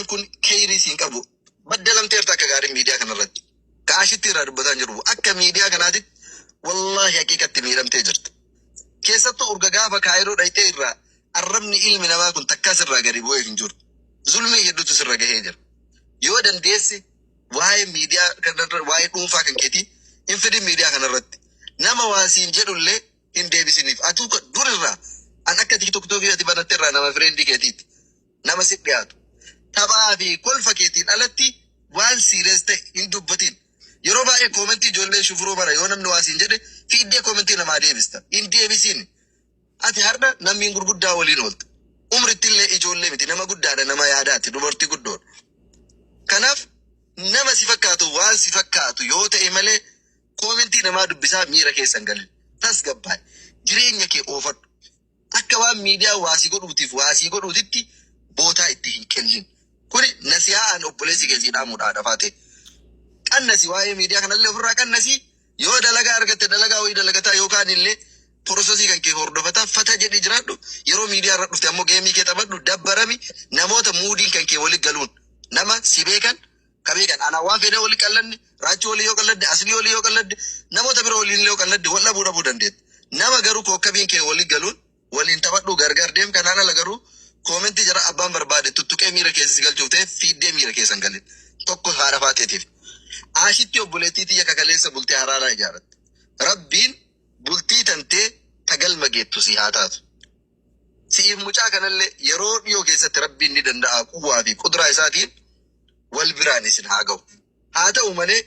Miidiyaan kun keyrii siin qabu. Baddalamteerta akka gaariin miidiyaa kanarratti. Ka ashitti irraa dubbataa hin jiru. Akka miidiyaa kanaatitti wallaahi haqiiqatti miidhamtee jirta. Keessattuu urga gaafa Kaayiroo dhayxee irraa arrabni ilmi namaa kun takkaa sirraa gadi bu'ee hin jiru. Zulmii hedduutu sirra gahee jira. Yoo dandeesse waa'ee miidiyaa kanarra waa'ee dhuunfaa kan keetii hin fidin miidiyaa kanarratti. Nama waa siin jedhullee hin deebisiniif. Atuu durirraa an akka tiktookii ati banatte irraa nama fireendii keetiiti. Nama si dhiyaatu. Taphaa fi kolfa keetiin alatti waan serious ta'e hin dubbatin. Yeroo baay'ee koomentii ijoollee shufuroo bara yoo namni waa siin jedhe fiiddee koomentii namaa deebista. Hin deebisin. Ati har'a namni gurguddaa waliin oolta. Umritti illee ijoollee miti, nama guddaadha, nama yaadaati, dubartii guddoodha. Kanaaf nama si fakkaatu waan si fakkaatu yoo ta'e malee koomentii namaa dubbisaa miira keessan galin. Tasgabbaa'e. Jireenya kee oofadhu. Akka waan miidiyaa waasii godhuutiif waasii godhuutitti bootaa itti hin kennin. Kuni nasihaa'aan obboleessi kee sii dhaamuudha dafaa ta'e. Qannasi waa'ee miidiyaa kanallee ofirraa qannasi, yoo dalagaa argatte dalagaa wayii dalagataa yookaan illee porososii kan kee hordofataa fata jedhi jiraadhu. Yeroo miidiyaa irra dhufte ammoo geemii kee taphadhu, dabbarami namoota muudiin kan kee wali galuun, nama si beekan ka beekan. Anaa waan fedhe wali qallanne, raachuu walii yoo qalladde, aslii walii yoo qalladde, namoota bira waliin yoo qalladde wal dhabuu dhabuu dandeetta. Nama garuu kookkabiin kee wali galuun waliin taphadhu, gargar deem. Kanaan ala garuu koomentii jara abbaan barbaade tuttuqee miira keessa si galchuuf ta'e fiiddee miira keessan galin. Tokko haadha faaxeetiif. Aashitti obboleettii tiyya kakaleessa bultee haraaraa ijaaratte. Rabbiin bultii tantee tagalma geettu si haa taatu. Si'iif mucaa kanallee yeroo dhiyoo keessatti Rabbiin ni danda'a, quwwaa fi qudraa isaatiin wal biraan isin haa ga'u. Haa ta'u malee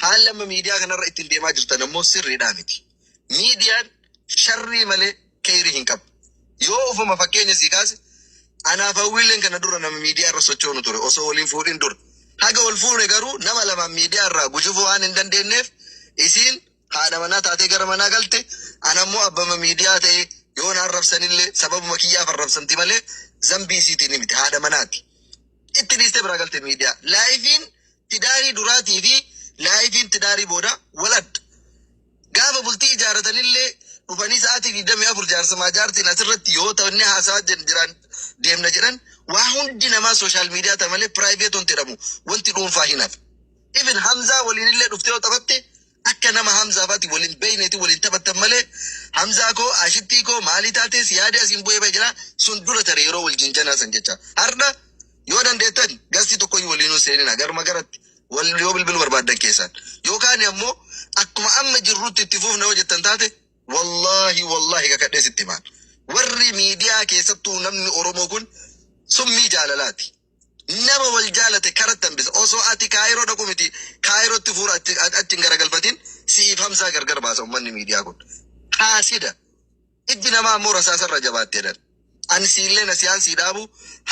haalli amma miidiyaa kanarra ittiin deemaa jirtan ammoo sirriidhaa miti. Miidiyaan sharrii malee keyrii hin qabu. Yoo ufuma fakkeenya sii kaase, anaaf hawwiilleen kana dura nama miidiyaa irra sochoonu ture osoo waliin fuudhin dura. Haga wal fuune garuu nama lamaan miidiyaa irraa gujufuu waan hin dandeenyeef isiin haadha manaa taatee gara manaa galte, ana ammoo abbama miidiyaa ta'e yoo na arrabsanillee sababuma kiyyaaf arrabsamti malee zambii isiitiin miti, haadha manaati. Itti dhiistee biraa galte miidiyaa. Laayifiin tidaarii duraatii fi laayifiin tidaarii booda wal adda. Gaafa bultii ijaarratanillee dhufanii sa'aatii 24 jaarsamaa jaartiin asirratti yoo ta'anni haasaa jiraan deemna jedhan, waa hundi namaa social media ta'a malee private wanti jedhamu wanti dhuunfaa hin hafe. Even Hamzaa waliinillee dhuftee yoo taphatte akka nama Hamzaa faati waliin beeyneeti waliin taphattan malee Hamzaa koo, ashittii koo, maalii taatee si yaadee asiin bu'ee ba'e jira, sun dura tare yeroo wal jinjanaa san jecha. Har'a yoo dandeettan gastii tokkoyyuu waliinuu seenina, garuma garatti wal yoo bilbiluu barbaaddan keessaan. Yookaan ammoo akkuma amma jirrutti itti fufna yoo jettan taate, wallaahi wallaahi kakadhee sitti himaan. Warri miidiyaa keessattuu namni Oromoo kun summii jaalalaati. Nama wal jaalate karatti hambisa. Osoo ati Kaayiroo dhaqu miti, Kaayirootti fuura achi hin garagalfatin si'iif Hamzaa gargar baasa uummanni miidiyaa kun. Haasida. Ijji namaa ammoo rasaasarra jabaatte jedhan. Ani siillee nasiyaan sii dhaabu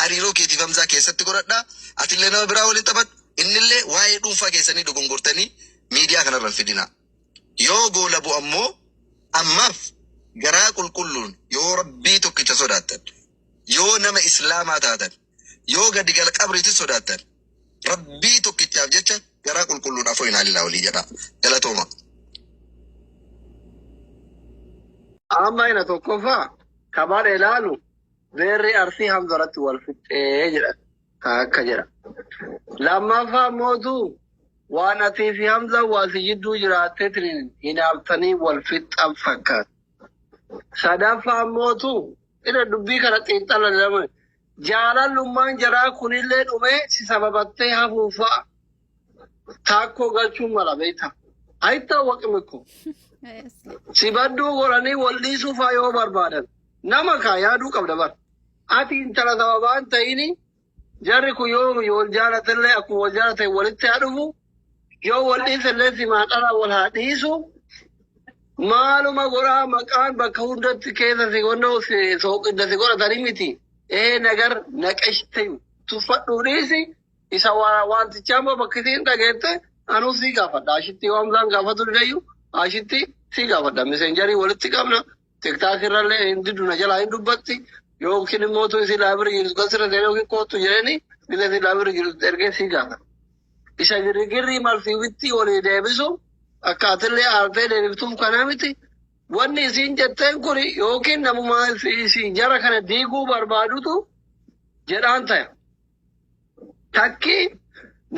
hariiroo keetiif Hamzaa keessatti godhadha. Atillee nama biraa waliin taphadhu. Innillee waa'ee dhuunfaa keessanii dogongortanii miidiyaa kanarra hin fidinaa. Yoo goolabu ammoo ammaaf garaa qulqulluun yoo Rabbii tokkicha sodaattan, yoo nama Islaamaa taatan, yoo gadi gala qabriitti sodaattan, Rabbii tokkichaaf jecha garaa qulqulluun afoo hin haalilaa walii jedhaa. Galatooma. Amma ina tokkoffaa kabaan ilaalu beerri Arsii Hamzarratti wal fixxee jedha. Akka jedha. Lammaffaa mootu waan atii fi Hamzaan waa si jidduu jiraatteetiin hinaaftanii wal fixxan fakkaata. Sadaffaa mootu ina dubbii kana xiinxala lama jaalallummaan jaraa kunillee dhumee si sababattee hafuuf fa'a. Taakkoo galchuun mala beekta. Hayittaa waqimikko. Si badduu godhanii wal dhiisuu fa'aa yoo barbaadan nama kaa yaaduu qabda bara. Ati intala sababaa hin ta'ini, jarri kun yoo wal jaalatellee akkuma wal jaalatan walitti haa dhufu, yoo wal dhiisellee simaa dhala wal haa dhiisu. Maaluma godhaa, maqaan bakka hundatti keessa si gonnoo si sooqidda si godhatanii miti. Ee nagar naqeshte tuffadhuu dhiisi isa wantichaa immoo bakka isiin dhageette anuu sii gaafadha. Ashitti yoo Hamzaan gaafatu didayyu ashitti sii gaafadha. Miseenjarii walitti qabna. TikTok irrallee hin diddu, na jalaa hin dubbatti. Yookiin immoo tu isii laabirri jirtu gasirra seenee yookiin kootu jedheni gisa isii laabirri jirtu ergee sii gaafadha. Isa girgirrii malfiiwitti walii deebisu akka atillee aartee deebiftuuf kanaa miti. Wanni isiin jetteen kun yookiin namuma isii jara kana diiguu barbaadutu jedhaan ta'e. Takki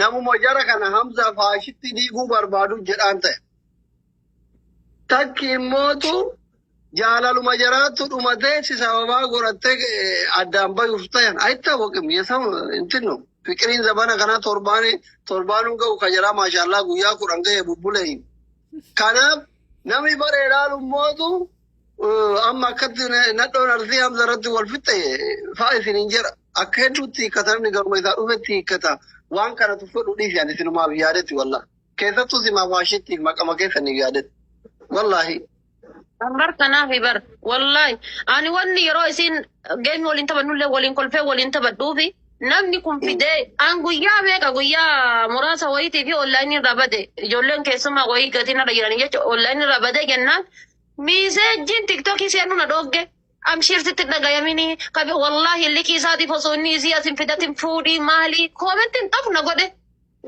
namuma jara kana Hamza faashitti diiguu barbaadu jedhaan ta'e. Takki immootu jaalaluma jaraatu dhumatee si sababaa godhattee addaan bayuuf ta'an. Ayitawoqim yesam intin ነው. Fiqiriin zabana kana torbaani torbaanuun ga'u ka jaraa maashaallah guyyaa 10 ga'e bubbulee. Kanaaf namni bara ilaalu mootu amma akkatti nadhoon Arsii Hamza irratti wal fixxe fa'a isiniin jedha. Akka hedduutti hiikkata namni garuma isaa dhufetti hiikkata. Waan kana tuffadhu dhiisi ani isinumaaf yaadetti wallah. Keessattuu simaaf waashitti maqama keessaniif yaadetti. Wallaahi. Bar kanaaf bar wallahi ani wanni yeroo isin geemii waliin taphannullee waliin kolfee waliin taphadhuufi namni kun fidee an guyyaa meeqa guyyaa muraasa wayiitii fi onlaayinii irraa bade ijoolleen keessumaa wayii gatiin irra jiranii jecha onlaayinii irraa bade jennaan miiseejjiin tiktookii seenuu na dhoogge amshiir sitti dhagayamini qabe wallahi likii isaatiif osoo inni isii asin fidatin fuudhii maalii koomentiin xaf na godhe.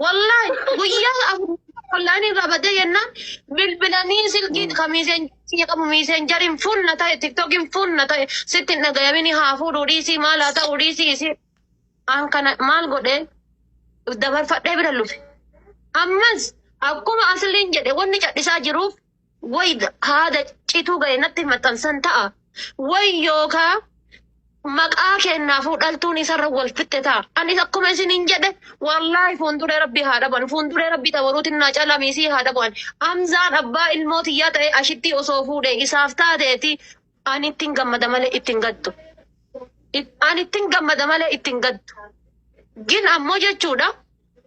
Wallahi guyyaa 4 onlaayinii irraa badee jennaan bilbilanii silkii ka miiseenjarii qabu miiseenjariin fuulna ta'e tiktookiin fuulna ta'e sitti hin dhagayamini haa fuudhuu dhiisii maal haa ta'uu dhiisii isii an kana maal godhee dabarfadhee bira lufe. Ammas akkuma asliin jedhe wanni cadhisaa jiruuf way haada cituu ga'e natti maxxansan ta'a. Way yookaa maqaa kennaafuu dhaltuun isarra wal fixxe ta'a. Anis akkuma isiniin jedhe wallaahi fuulduree rabbii haa dhaban fuulduree rabbii tabaruutiin naa calamiisii haa dhaban. Hamzaan abbaa ilmoo tiyyaa ta'e ashittii osoo fuudhe isaaf taateeti ani ittiin gammada malee ittiin gaddu. Ani ittiin gammada malee ittiin gaddu. Gin ammoo jechuudha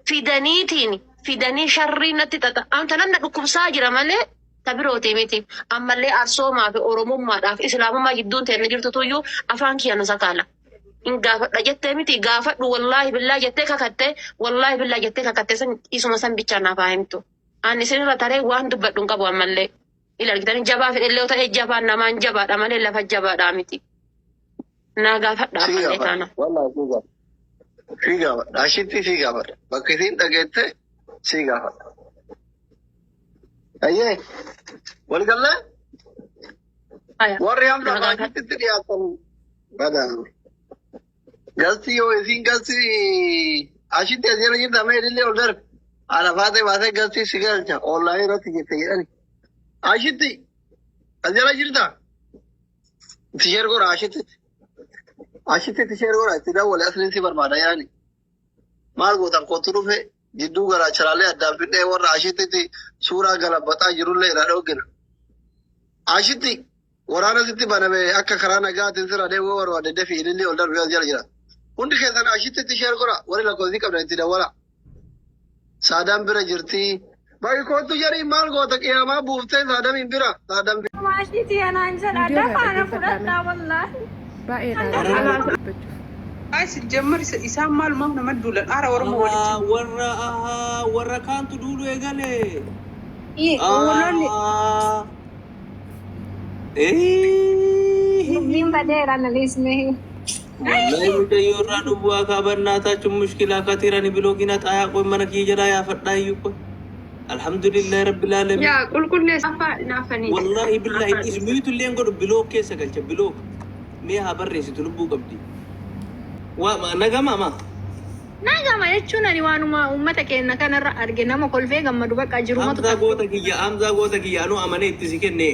fidaniitiin fidanii sharrii natti xaxa. Anta nan na dhukkubsaa jira malee ta birootii miti. Ammallee arsoomaa fi oromummaadhaaf islaamummaa gidduun teenne jirtu tuyyuu afaan kiyya na sakaala. Hin gaafadha jettee miti gaafadhu wallaahi billaa jettee kakattee wallaahi billaa jettee kakattee san isuma san bichaa naaf haa himtu. Ani isinirra taree waan dubbadhu hin qabu ammallee. Ila argitanii jabaa fedhellee yoo ta'e jabaan namaan jabaadha malee lafa jabaadhaa miti. Naa gaafadha Si ammallee gaafadha. taana. Wallaahi si gaafadha. Si gaafadha. Ashitti si gaafadha. Bakka isiin dhageette si gaafadha. Ayyee. Waligallee Aya. warri Hamza Naa gaafadha. faashitti dhiyaatan badaan. Galti yoo isiin galti ashitti as jala jirta mee ilillee ol darbe. Ana faatee baatee galti si galcha. Onlaayinii irratti jette jedhani. Ashitti as jala jirta. Itti sheer godha ashitti. Ashitti itti sheer godha itti dawwale asliin si barbaada yaani. Maal gootan kottu dhufe jidduu garaacharaalee addaan fidhee warra ashitti suuraa galabbaxaa jirullee irraa dhoogina. Ashitti waraana sitti baname akka karaa nagaatiin sirra deemuu barbaade dafii ilillee ol darbe as jala jira. Hundi keessan ashitti itti sheer godha warri lakkoofsi qabdan itti dawwala. Saadaan bira jirti. Bakki kottu jedhii maal goota qiyaamaa buuftee saadamiin bira. Saadaan Maashiiti anaan jedha Viidiyoo dafaa irraa na dhaggeeffadhaa mee. fudhadhaa wallaahi. Baay'ee dhaala dubbachuuf. Ay sijjammar isaan maalumaaf nama duulan aara Oromoo walitti. Ahaa, warra ahaa, warra kaantu duulu eegale. Lolli Ahaa. Eh. dubbiin badeera na dhiisne. Wallahi mucayyoo irraa dhubbu akka barnaataa mushkilaa katiirani bilookiin haxaayaa qoy mana kiyya jalaa yaafadhaa iyyuu qoy. Alhamdulillahi rabbil alamin. Yaa qulqulleessa naafanii. Wallahi billahi ismiitu illee godhu bilook keessa galcha bilook. Mee haa barreessitu lubbuu qabdi. Waa nagama ma. Nagama jechuun ani waanuma uummata keenya kanarra arge nama kolfee gammadu bakka jirumatu Hamzaa goota kiyya Hamzaa goota kiyya anuu amanee itti si kenne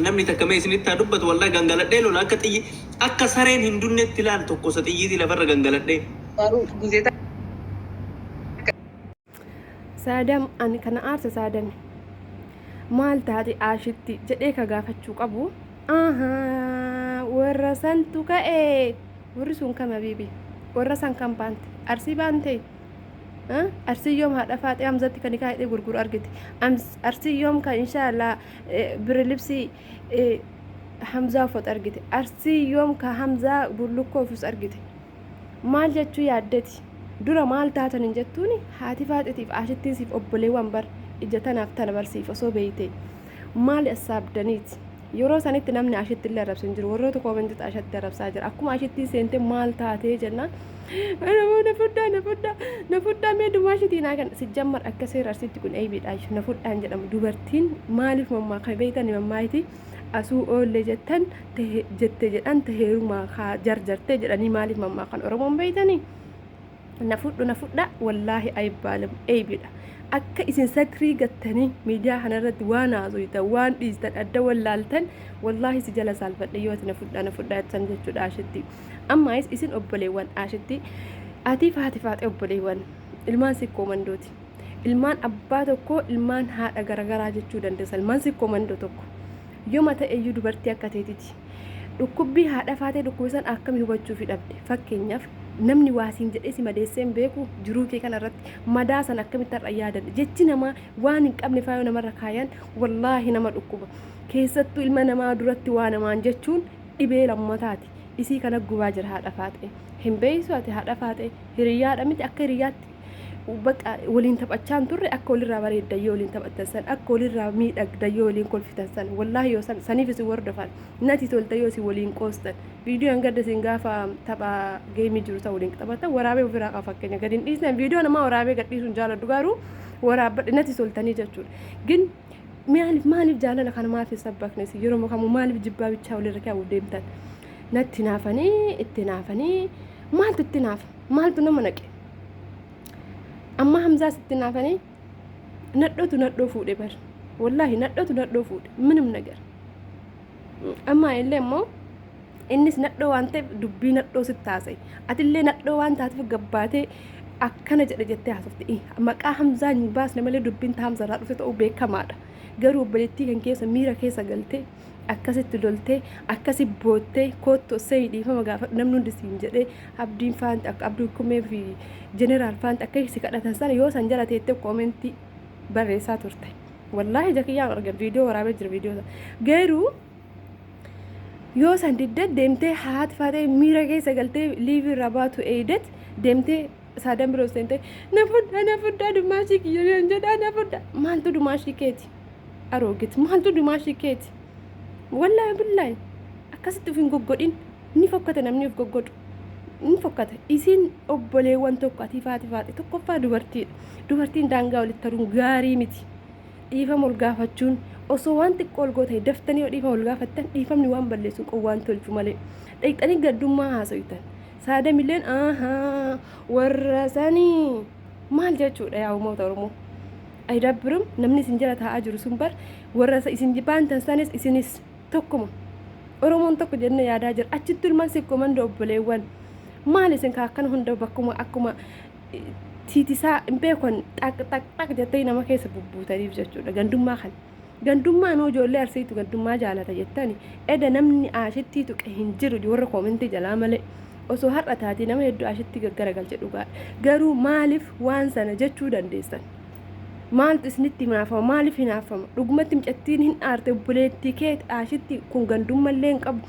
namni takka mee isinitti haa dubbatu wallahi gangaladhee lola akka xiyyi akka sareen hin dunnetti ilaal tokko isa xiyyiitii lafarra gangaladhee. Garuu gizee Saadam ani kana aarsa saadame. Maal taate aashitti jedhee ka gaafachuu qabu. Ahaa warra santu ka'e. Warri sun kam habiibi? Warra san kam baante? Arsii baante? Arsii yoom haadha faaxee Hamzatti kan nikaa hidhee gurguru argite? Arsii yoom kan inshaallah biri libsii Hamzaa uffatu argite? Arsii yoom ka Hamzaa bullukkoo uffis argite? Maal jechuu yaaddeti? Dura maal taatan hin jettuuni haati faaxetiif aashittiin siif obboleewwan bar ija tanaaf tana barsiif osoo beeyte maali assaabdaniiti? Yeroo sanitti namni ashitti illee arrabsu hin jiru. Warroota koomentiitu ashatti arrabsaa jira. Akkuma ashittiin seentee maal taatee jennaan na fudhaa na fudhaa na fudhaa mee dumaa ashitii naa kan sijjammar akka seera arsiitti kun eebiidha na fudhaan jedhamu. Dubartiin maaliif mammaaka beeytani mammaayiti asuu oolle jettan jette jedhan taheerumaa kaa jarjarte jedhanii maaliif mammaakan Oromoon beeytanii? Na fudhu na fudha wallaahi ayibbaalam eeybidha. Akka isin satrii gattanii miidiyaa kanarratti waan haasoytan waan dhiistan adda wallaaltan wallaahi si jala saalfadhe yoo ati na fudhaa na fudhaa jettan jechuudha ashitti. Ammaayis isin obboleewwan ashitti atii faati faaxee obboleewwan ilmaan sikkoo mandooti. Ilmaan abbaa tokkoo ilmaan haadha garagaraa jechuu dandeessa ilmaan sikkoo mandoo tokko. Yoma ta'eyyuu dubartii akka teetiti. Dhukkubbii haadha faatee dhukkuba san akkami hubachuufi dhabde? Fakkeenyaaf namni waa siin jedhee si madeessee hin beeku jiruu kee kana irratti madaa san akkamitti har'a yaadanne? Jechi namaa waan hin qabne faayoo namarra kaayan wallaahi nama dhukkuba. Keessattuu ilma namaa duratti waa namaan jechuun dhibee lammataati. Isii kana gubaa jira haadha faaxee. Hin beeysu ati haadha faaxee hiriyyaadha miti akka hiriyyaatti baqa waliin taphachaa hin turre akka walirraa bareeddan yoo waliin taphattan san akka walirraa miidhagdan yoo waliin kolfitan san wallaahi yoo san saniif isin hordofan nati tolta yoo isin waliin qoostan viidiyoo hanga isin gaafa tapha geemii jiru ta'u waliin taphattan waraabee ofirraa qaba fakkeenya gadi hin dhiisne viidiyoo namaa waraabee gad dhiisuun jaaladhu garuu waraabbadhe nati toltanii jechuudha gin maaliif maaliif jaalala kana maaf hin sabbakne isin yeroo kamuu maaliif jibbaa bichaa walirra kaa'uuf deemtan natti naafanii itti naafanii maaltu itti naafa maaltu nama naqe amma hamzaa sitti naafanii nadhootu nadhoo fuudhe bar wallaahi nadhootu nadhoo fuudhe minim nagar amma illee immoo innis nadhoo waan ta'eef dubbii nadhoo sitti haasa'e atillee nadhoo waan taateef gabbaatee akkana jedhe jettee haasofte maqaa hamzaa hin baasne malee dubbiin ta hamzaa irraa dhufte ta'uu beekamaadha garuu obboleettii kan keessa miira keessa galtee akkasitti loltee akkasi boottee koottu seyi dhiifama gaafadhu namni hundi siin jedhee abdiin faanti akka abdii kumee fi jeneraal faanti akka si kadhatan sana yoo san jala teettee koomentii barreessaa turte wallaahi jakiyyaan argan viidiyoo waraabee jira viidiyoo sana garuu yoo san didde deemtee haati faatee miira keessa galtee liivii irraa baatu eeydet deemtee saadan biroo seentee na fudhaa na fudhaa dumaashii kiyya jedhaa na fudhaa maaltu dumaashii keeti aroogit maaltu dumaashii keeti wallaahi billaahi akkasitti of hin goggodhin ni fokkata namni of goggodhu ni fokkata isin obboleewwan tokko ati faati faate tokkoffaa dubartiidha dubartiin daangaa walitti taruun gaarii miti dhiifama ol gaafachuun osoo waan xiqqoo ol gootanii daftanii yoo dhiifama ol gaafattan dhiifamni waan balleessu hin qabu waan tolchu malee dhaqxanii gaddummaa haasoytan saadamilleen ahaa warra sanii maal jechuudha yaa uummata oromoo Ayidabbirum namni isin jala taa'aa jiru sun bar warra isin baantan sanis isinis tokkuma. Oromoon tokko jennee yaadaa jira. Achitti ilmaan sikkoo manda obboleewwan. Maal isin kaa akkana hunda bakkuma akkuma tiitisaa hin beekon xaq xaq xaq jettee nama keessa bubbuutaniif jechuudha gandummaa kana. Gandummaa nuu ijoollee arsiitu gandummaa jaalata jettani eda namni aashittii tuqe hin jiru warra koomentii jalaa malee osoo har'a taatee nama hedduu aashitti gaggaragalche dhugaadha. Garuu maaliif waan sana jechuu dandeessan? Maaltu isinitti hinaafama? Maaliif hinaafama? Dhugumatti mucattiin hin aarte obboleettii kee aashitti kun gandummallee hin qabu.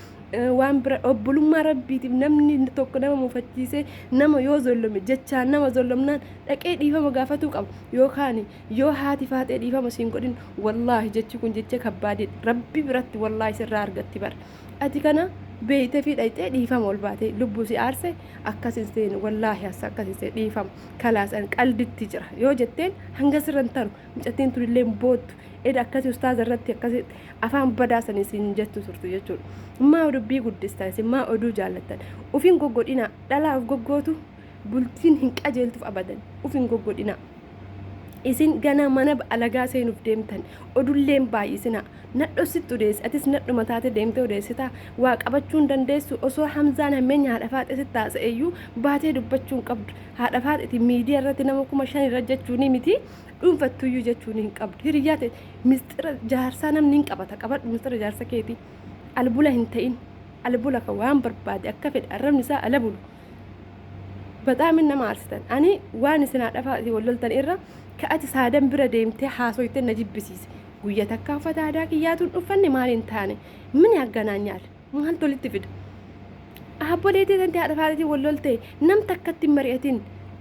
Waan bira obbolummaa rabbiitiif namni tokko nama mufachiisee nama yoo zollome jechaan nama zollomnaan dhaqee dhiifama gaafatuu qaba. Yookaan yoo haati faaxee dhiifama siin godhin wallaahi jechi kun jecha kabbaadidha. Rabbi biratti wallaahi sirraa argatti bara. Ati kana beeytee fi dhayxee dhiifama ol baatee lubbuu si aarse akkas hin seenu wallaahi as akkas hin seenu dhiifama kalaas an qalditti jira yoo jetteen hanga sirra hin taru mucattiin tunillee hin boottu eda akkasi ustaaza irratti akkasi afaan badaa sanii siin jettu turtu jechuudha. Maa dubbii guddistan isin maa oduu jaallattan ufin goggodhina dhalaa of goggootu bultiin hin qajeeltuuf abadan ufin goggodhina. Isin ganaa mana alagaa seenuuf deemtan odulleen baay'isina nadho sitti odeessi atis nadhuma taate deemtee odeessitaa waa qabachuu hin dandeessu osoo hamzaan hammeenya haadha faaxee sitti haasa'eyyuu baatee dubbachuu hin qabdu haadha faaxeeti miidiyaa irratti nama 5000 irra jechuun miti dhuunfattuyyuu jechuun hin qabdu hiriyyaa ta'e mistira jaarsaa namni hin qabata qabadhu mistira jaarsa keetii albula hin ta'in albula ka waan barbaade akka fedhe arrabni isaa ala bulu Baxaamin nama aarsitan. Ani waan isin haadha faaxi wal loltan irra ka ati saadan bira deemtee haasoyte na jibbisiise. Guyya takka uffata aadaa kiyyaatu hin uffanne maal hin taane. Mini agganaanyaal. Maaltu walitti fida? Aabboleetii tanti haadha faaxiitiin wal lolte nam takkatti hin mari'atin.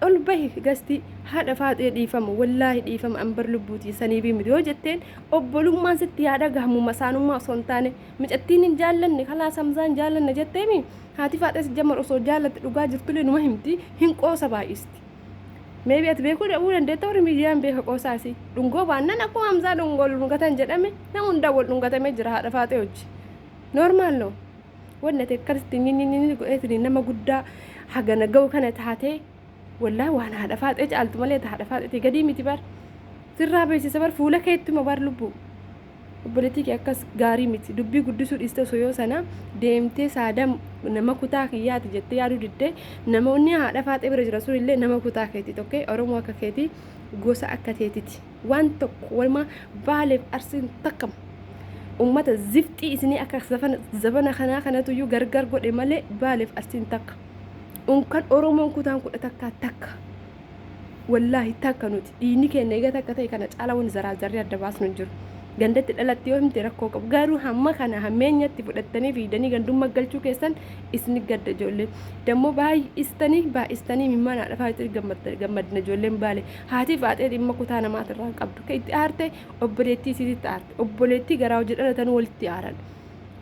Ol bahi gasti haadha faaxee dhiifama wallaahi dhiifama an bar lubbuutii saniifi miti yoo jetteen obbolummaan sitti yaa dhagahamu masaanummaa osoo hin taane micattiin hin jaallanne kalaas hamzaa hin jaallanne jetteemi Haati faaxee sijjammar osoo jaallatte dhugaa jirtullee numa himti hin qoosa baay'isti. Maybe ati beekuu dhabuu dandeetta warri miidiyaan beeka qoosaa isii. Dhungoo baannan akkuma Hamzaa dhungoo wal dhungatan jedhame nama hundaa wal dhungatamee jira haadha faaxee hojii. Normal no. Wanni ati akkasitti nyinyinyinyi godheetiin nama guddaa hagana ga'u kana taatee Wallaahi waan haadha faaxee caaltu malee ta haadha faaxeetii gadii miti bar. Sirraa beeksisa bar fuula keettuma bar lubbuu. Obboleettii kee akkas gaarii miti. Dubbii guddisuu dhiiste osoo yoo sana deemtee saadam nama kutaa kiyyaati jettee yaaduu diddee namoonni haadha faaxee bira jira sun illee nama kutaa keeti tokkee Oromoo akka keetii gosa akka teetiti. Waan tokko walumaa baaleef arsiin takkama. Ummata zifxii isinii akka zabana kanaa kanatuyyuu gargar godhe malee baaleef arsiin takka. Unkan Oromoon kutaan kudha takkaa takka. Wallaahi takka nuti dhiigni keenya eega takka ta'e kana caalaa wanti zaraa zarri adda baasnu hin jiru. Gandatti dhalatti yoo himte rakkoo qabu. Garuu hamma kana hammeenyatti fudhattanii fiidanii gandummaa galchuu keessan isin gadda ijoolleen. Dammoo baay'istanii baay'istanii mimmaan haadha faaxee gammadna ijoolleen baale. Haati faaxee dhimma kutaa namaatirraa hin qabdu. Kan itti aarte obboleettii isiitti aarte. Obboleettii garaa hojii dhalatan walitti aaran.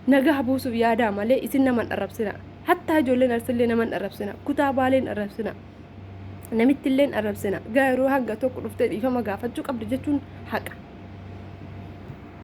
Nagaa buusuuf yaadaa malee isin nama hin arrabsina. Hattaa ijoolleen arsillee nama hin arrabsina. Kutaa baalee hin arrabsina. Namitti illee hin arrabsina. Garuu hanga tokko dhuftee dhiifama gaafachuu qabdi jechuun haqa.